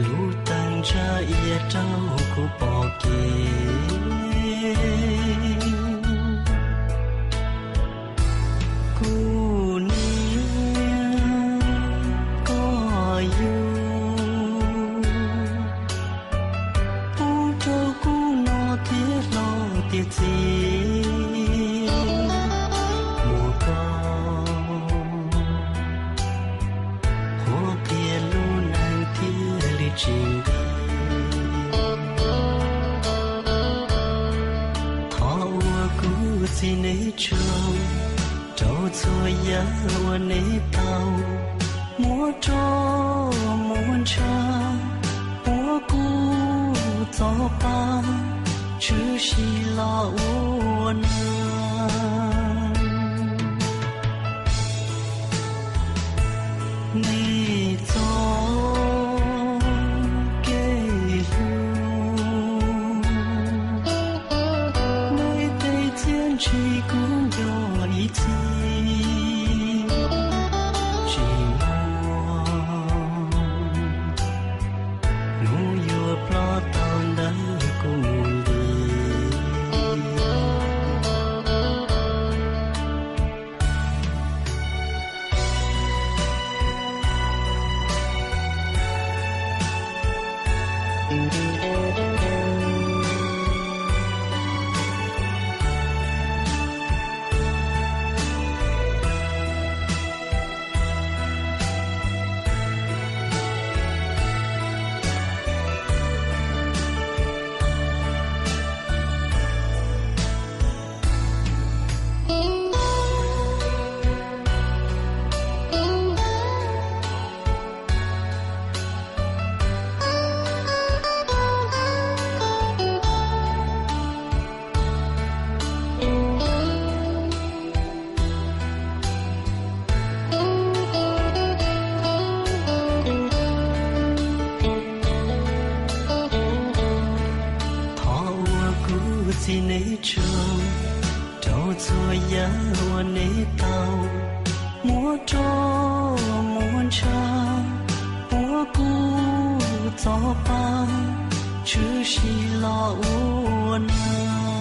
Lub teev ntsa ia rau kuv pom kev. Kuv niam, koj yug pub rau kuv noj thiab hlo tiam txiv. Muaj koj, qhuab qhia lub neej thiaj li tsis ntev. Thov ua kuv txiv neb tsaug rau txhua yam uas neb tau muab roj muab ntshav, muab kuv txoj pa tshwm sim los ua neej. Neb txoj kev hlub, neb tej txiaj ntsig kuv nco ib txhis tsis muaj. Hnub yuav ploj tau ntawm kuv mus li. Thov ua kuv txiv neb tsaug rau txhua yam uas neb tau muab roj muab ntshav, muab kuv txoj pa tshwm sim los ua neej.